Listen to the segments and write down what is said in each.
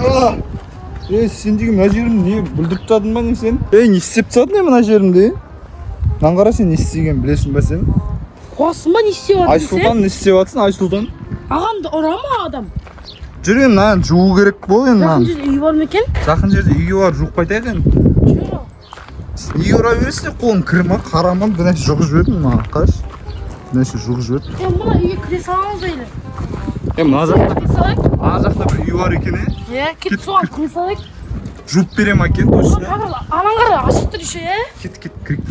А! Ей, сен деген мына жерімді не бүлдіріп тастадың ба, не сен? Ей, не істеп тастадың, е, мына жерімді, е? Мынаны қара, сен не істегенін білесің ба сен? Қуасың ба, не істеп жатырсың сен? Айсұлтан, не істеп жатсың, Айсұлтан? Ағамды ұра ма адам? Жүр енді, мынаны жуу керек бол енді Жақын мынаны. жерде үй бар ма екен? Жақын жерде үйге барып жуып қайтайық енді. Жүр. Неге ұра бересің? Қолың кір ма, қара ма, бір нәрсе жұғып жібердің маған, қарашы. Бір нәрсе жұғып жіберді. Е, мына үйге кіре саламыз ба или? Е, мына жақта, Кіре салайық. ана жақта бір үй бар екен, е. Иә, кет, соған кіре салайық. Жуып бере ма екен точно? Анан қара, ашық тұр еще, иә? Кет, кет, кірейік.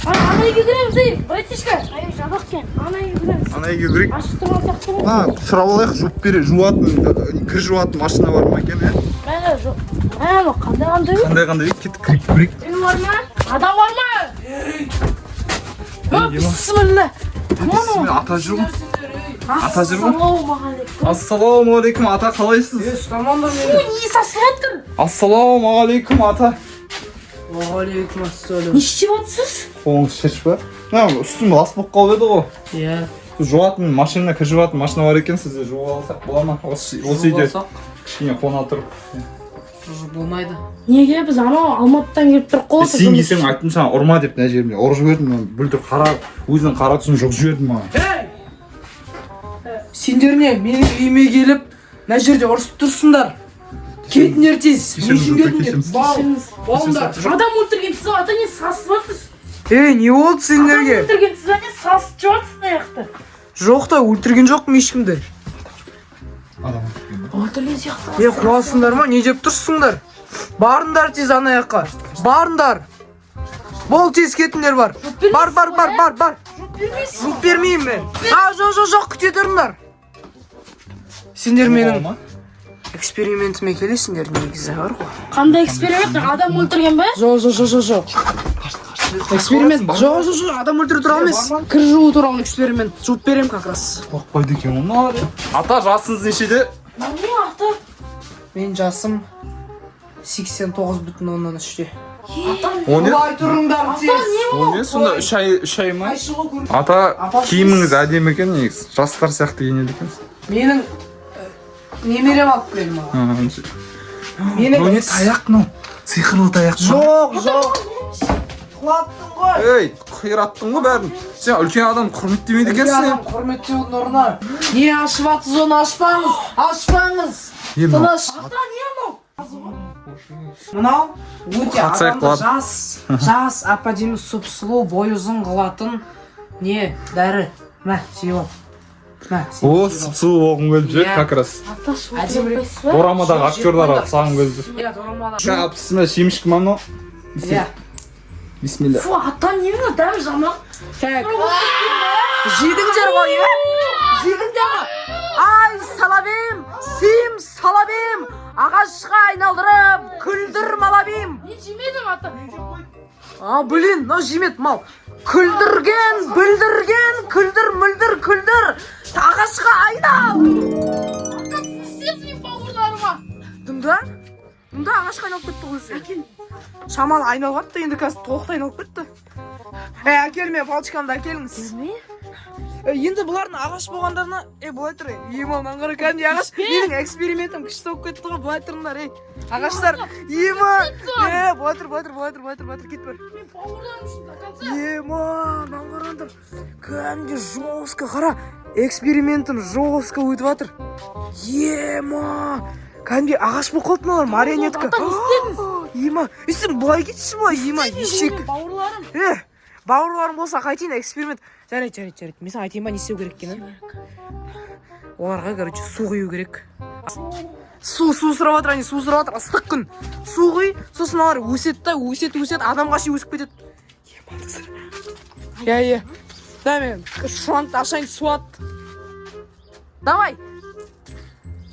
Ана үйге кіреміз, ей, братишка. Ай, жабық екен. Ана үйге кіреміз. Ана үйге кірейік. Ашық тұрған сияқты ғой. Мына сұрап алайық, жуып бере, жуатын, кір жуатын машина бар ма екен, е? Мә, жоқ. Мә, мынау қандай қандай үй? Қандай қандай үй? Кет, кірейік, көрейік. Үй бар ма? Адам бар ма? О, бісміллә. Бісміллә, ата жүр ғой. Ата жүр ғой. Ассалаумағалейкум. Ассалаумағалейкум, ата, қалайсыз? Е, ұстамаңдар мені. Не сасып жатыр? Ассалаумағалейкум, ата. Уағалейкум ассалам. Не істеп жатсыз? Қолыңыз шеш па? Мына үстім лас болып қалып еді ғой. Иә. Жуатын машина, кір жуатын машина бар екен сізде, жуып алсақ бола ма? Осы үйде Жуып алсақ, кішкене қона тұрып. Болмайды. Неге, біз анау Алматыдан келіп тұрық қой. Сен келсең, айттым саған, ұрма деп, мына жерімде ұрып жібердім, мына бүлдір қара, өзінің қара түсін жұғып жіберді маған. Сендер не, менің үйіме келіп, мына жерде ұрысып тұрсыңдар. Кетіңдер тез. Не Кешіріңіз, үшін ата, келдіңдер? кешіріңіз. Бал, балыңдар. Адам өлтіргенсіз ғой, ата, не сасып жатырсыз? Ей, не болды Адам сендерге? өлтіргенсіз ба, не сасып жатсыз мына жақта? Жоқ та, өлтірген жоқпын ешкімді. Адам. Өлтірген сияқты. Е, қуасыңдар ма? Не деп тұрсыңдар? Барыңдар тез ана жаққа. Барыңдар. Бол, тез кетіңдер, бар. Бар, бар, бар, бар, бар. Жауап бермейсіз. Жуып бермеймін мен. А, жоқ, жоқ, жоқ, күте тұрыңдар. Сендер менің экспериментіме келесіңдер негізі бар ғой. Қандай эксперимент? Адам өлтірген бе? Жоқ, жоқ, жоқ, жоқ, жоқ. Эксперимент. Жоқ, жоқ, жоқ, адам өлтіру туралы емес. Кір жуу туралы эксперимент. Жуып беремін как раз. Қорықпайды екен ғой мыналар. Ата, жасыңыз нешеде? Не, ата? Мен жасым 89,3-те. Ата, Он не? Былай тұрыңдар тез. Он не сонда, 3 ай, 3 ай ма? Айшы ғой көріп. Ата, Апасы. киіміңіз әдемі екен негізі, жастар сияқты киінеді екенсіз. Менің немерем алып келді маған. Менің Мынау не таяқ, мынау сиқырлы таяқ па? Жоқ, жоқ. Құлаттың ғой. Ей, қираттың ғой бәрін. Сен үлкен адам құрметтемейді Үлкен екенсің. адам құрметтеудің орнына. Не ашып жатсыз, оны ашпаңыз. Ашпаңыз. Не мынау? Тыныш. Ата, не мынау? Мынау өте Қатсайық адамды қылады. жас, жас, әп әдемі, сұп сұлу, бойы ұзын қылатын не дәрі. Мә, жеп ал. Мә, сен О, жеп ал. сұп сұлу болғым келіп жүр Иә. как раз. Ата, шоу Әдемірек. айтпайсыз ба? Дорамадағы Жоқ, актерларға жеп ұқсағым келіп жүр. Иә, дорамада. Жаңа, бісміллә, семішкі ма мынау? Иә. Бисмилля. Фу, ата, не мынау, дәмі жаман. Так. Жедіңдер ғой, иә? Жедіңдер ғой. Ай, салабим, сим салабим, ағашқа айналдырып, күлдір малабим. Мен жемедім, ата. А, блин, мынау жемеді мал. Күлдірген, бүлдірген, күлдір, мүлдір, күлдір. Ағашқа айнал. Ата, сіз істепсіз менің бауырларыма. Дымда? Дымда ағашқа айналып кетті ғой өзі. Шамалы айналып жатты, енді қазір толықтай айналып кетті. Ей, әкел, мен палочкамды әкеліңіз. Не? Е, енді бұлардың ағаш болғандарына, е, былай тұр, е, ема, мынаны қара, кәдімгідей ағаш. Менің экспериментім күшті болып кетті ғой, былай тұрыңдар, ей. Ағаштар, ема, е, былай тұр, былай тұр, былай тұр, былай тұр, былай тұр, кет, бар. Мен бауырларым үшін до конца. Ема, мынаны қараңдар. Кәдімгідей жестко, қара. Экспериментім жестко өтіп жатыр. Ема, кәдімгідей ағаш болып қалды мыналар, марионетка. Ата, не істедіңіз? Ема, е, сен былай кетші, былай, ема, ешек. Менің бауырларым. Е, бауырларым болса қайтейін, эксперимент. Жарайды, жарайды, жарайды. Мен саған айтайын ба, не істеу керек екенін? Оларға, короче, су құю керек. Су, су сұрап жатыр, әне, су сұрап жатыр, ыстық күн. Су құй, сосын олар өседі да, өседі, өседі, адамға шейін өсіп кетеді. Ема, достар. Иә, иә. Да, мен шлангты ашайын, су ат. Давай.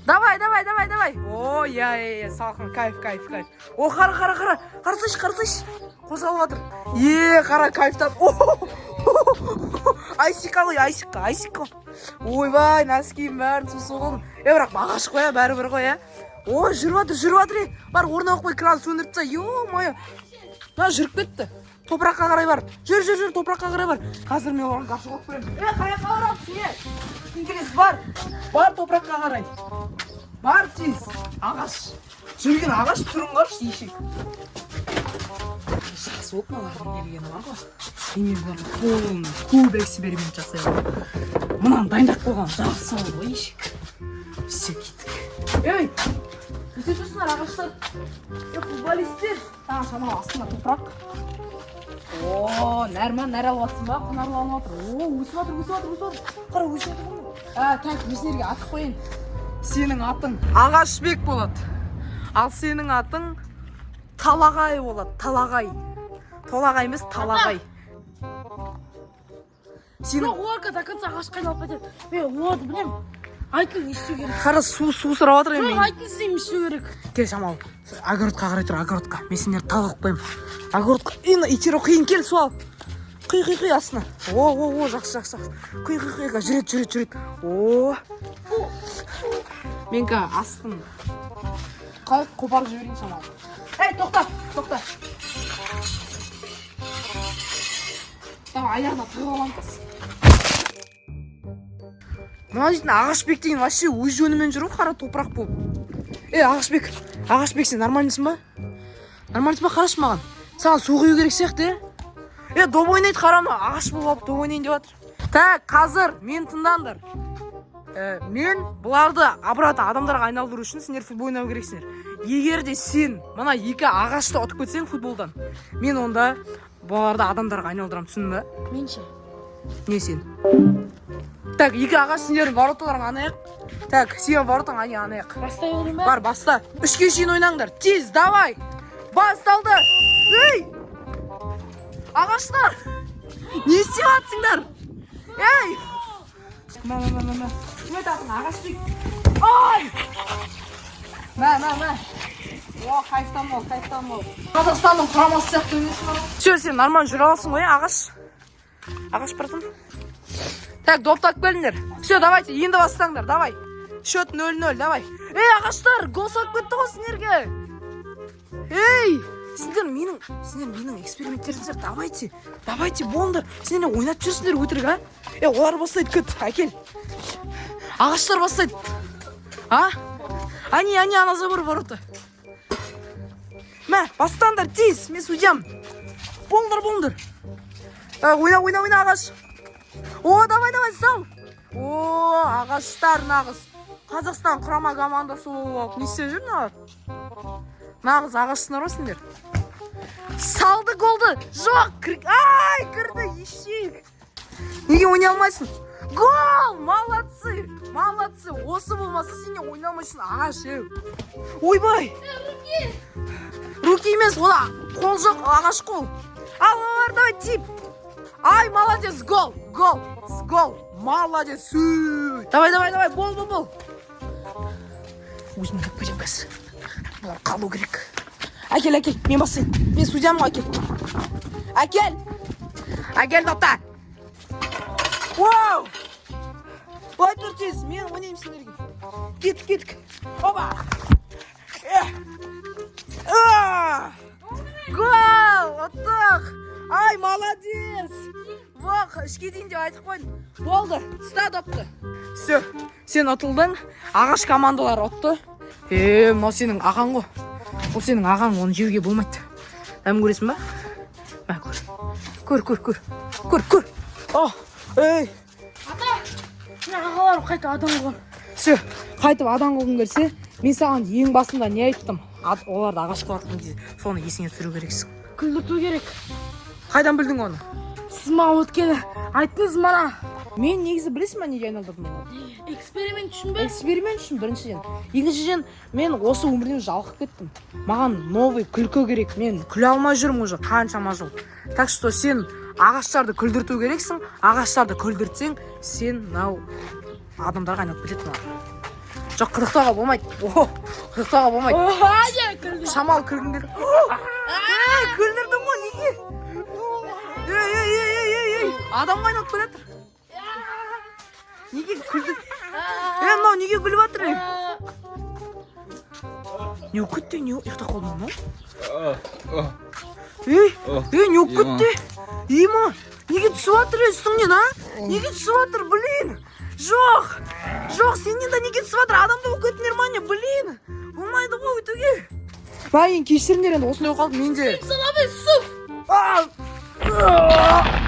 Давай, давай, давай, давай. О, иә, иә, иә, салқын, кайф, кайф, кайф. О, қара, қара, қара. Қарасайшы, қарасайшы. Қозғалып жатыр. Е, қара, кайфтап. Айсикқа ғой, айсикқа, айсикқа. Ойбай, носкиім бәрін су су қылдым. Е, бірақ ағаш қой, иә, бәрібір ғой, иә. О, жүріп жатыр, жүріп жатыр, е. Бар, орнына қойып қой, кран сөндіріп таста. Ё-моё. Мына жүріп кетті. Топыраққа қарай бар. Жүр, жүр, жүр, топыраққа қарай бар. Қазір мен оған горшок алып беремін. Е, қай жаққа барамыз, не? Интерес бар. Бар топыраққа қарай. Бар тез. Ағаш. Жүрген ағаш, түрін қарашы, ешек. Жақсы болды мыналардың келгені бар ғой. И мен бұларға полный көп эксперимент жасай аламын. Мынаны дайындап қойған жақсы болды ғой, ешек. Все, кеттік. Ей! Не істеп жүрсіңдер, ағаштар? Е, футболисттер. Тағы шамалы астына топырақ. О, нәр ма, нәр алып жатсың ба? Құнарланып жатыр. О, өсіп жатыр, өсіп жатыр, өсіп жатыр. Қара, өсіп жатыр ғой. А, так, мен сендерге ат қояйын. Сенің атың Ағашбек болады. Ал сенің атың Талағай болады, Талағай. Толағай емес, Талағай. Сенің Жоқ, оларға до конца ағашқа айналып кетеді. Мен оларды білемін. Айтын, не істеу керек. Қара, су сұрап жатыр Жоқ, мен. айтын, сізге не істеу керек. Кел, шамал. Огородқа қарай тұр, огородқа. Мен сендерді тал қылып қоямын. Огородқа. Ина, итеру қиын, кел, су ал. Құй, құй, құй астына. О, о, о, жақсы, жақсы, жақсы. Құй, құй, құй, жүреді, жүреді, жүреді. О. Мен қазір астын қалай қопарып жіберейін шамалы. Ей, тоқта, тоқта. Давай, аяғына тығып аламын қазір. Мына дейтін Ағашбек деген вообще өз жөнімен жүр ғой, қара топырақ болып. Ей, Ағашбек, Ағашбек, сен нормальныйсың ба? Нормальныйсың ба? Қарашы маған. Саған су құю керек сияқты, е? Е, доп ойнайды, қара, мына ағаш болып алып доп ойнайын деп жатыр. Так, қазір мен тыңдаңдар. Мен бұларды обратно адамдарға айналдыру үшін сендер футбол ойнау керексіңдер. Егер де сен мына екі ағашты ұтып кетсең футболдан, мен онда бұларды адамдарға айналдырамын, түсіндің ба? Мен ше? Не сен? Так, екі ағаш, сендердің вороталарың ана жақ. Так, сенің воротаң ане ана жақ. Бастай берейін ба? Бар, баста. 3-ке шейін ойнаңдар. Тез, давай. Басталды. Ей! Ағаштар! Не істеп жатсыңдар? Ей! Мә, мә, мә, мә, мә. Кім айтасың, Ағашбек? Ай! Мә, мә, мә. О, кайфтан бол, кайфтан бол. Қазақстанның құрамасы сияқты ойнайсың ба? Все, сен нормально жүре аласың ғой, ағаш? Ағаш, братан. Так, допты алып келіңдер. Все, давайте, енді бастаңдар, давай. Счет 0-0, давай. Ей, ағаштар, гол салып кетті ғой сендерге. Ей, сендер менің эксперименттерімсіңдер. Давайте, давайте, болыңдар. Сендер ойнатып жүрсіңдер өтірік, а? Е, олар бастайды, күт, әкел. Ағаштар бастайды. А? Ани, ани, ана забор, ворота. Мә, бастаңдар, тез, мен судьям. Болыңдар, болыңдар. Давай, ойна, ойна, ойна, ағаш. О, давай, давай, сал. О, ағаштар нағыз Қазақстан құрама командасы болып алып не істеп жүр мыналар? Нағыз ағашсыңдар ғой сендер. Салды голды. Жоқ, ай, кірді, ешек. Неге ойнай алмайсың? Гол! Молодцы! Молодцы! Осы болмаса, сен не ойнай алмайсың, ағаш, ей. Ойбай! Руки емес, ола қол жоқ, ағаш қол. Ал, олар, давай, тип. Ай, молодец, гол, гол, гол. Молодец. Сүй. Давай, давай, давай, бол, бол, бол. Өзім алып кетемін қазір. Бұлар қалу керек. Әкел, әкел, мен басайын. Мен судьямын ғой, әкел. Әкел. Әкел, тоқта. Вау! Былай тұр тез, мен ойнаймын сендерге. Кеттік, кеттік. Опа! Э! А! Гол! Ұттық! Ай, молодец! Воқ, 3-ке дейін деп айтып қойдым. Болды, ұста допты. Все, сен ұтылдың. Ағаш командалары ұтты. Е, мынау сенің ағаң ғой. Ол сенің ағаң, оны жеуге болмайды. Дәмін көресің ба? Мә, көр. Көр, көр, көр. Көр, көр. О, ей. Ата, мен ағаларым қайта адам қылған. Все, қайтып адам қылғың келсе, мен саған ең басында не айттым? Оларды ағаш қылатын кезде соны есіңе түсіру керексің. Күлдірту керек. Қайдан білдің оны? Сіз маған өткені айттыңыз мана. Мен негізі, білесің ба, неге айналдырдым оларды? Эксперимент үшін бе? Эксперимент үшін біріншіден. Екіншіден, мен осы өмірден жалығып кеттім. Маған новый күлкі керек. Мен күле алмай жүрмін уже қаншама жыл. Так что сен ағаштарды күлдірту керексің. Ағаштарды күлдіртсең, сен мынау адамдарға айналып кетеді мыналар. Жоқ, қытықтауға болмайды. О, қытықтауға болмайды. Ой, күлді. Шамал күлгім келді. Ей, күлдірдің ғой, неге? Ей, ей, ей, ей, ей, ей, адамға айналып келе жатыр. Неге күлді? Е, мынау неге күліп жатыр, ей? Не болып кетті? Не, ұйықтап қалды ма мынау? Ей, ей, не болып кетті? Има, неге түсіп жатыр, ей, үстіңнен, а? Неге түсіп жатыр, блин? Жоқ, жоқ, сенен де неге түсіп жатыр? Адамды болып кеттіңдер ма, не? Блин, болмайды ғой өйтуге. Блин, кешіріңдер, енді осындай болып қалды менде. Слабый суп. А! А!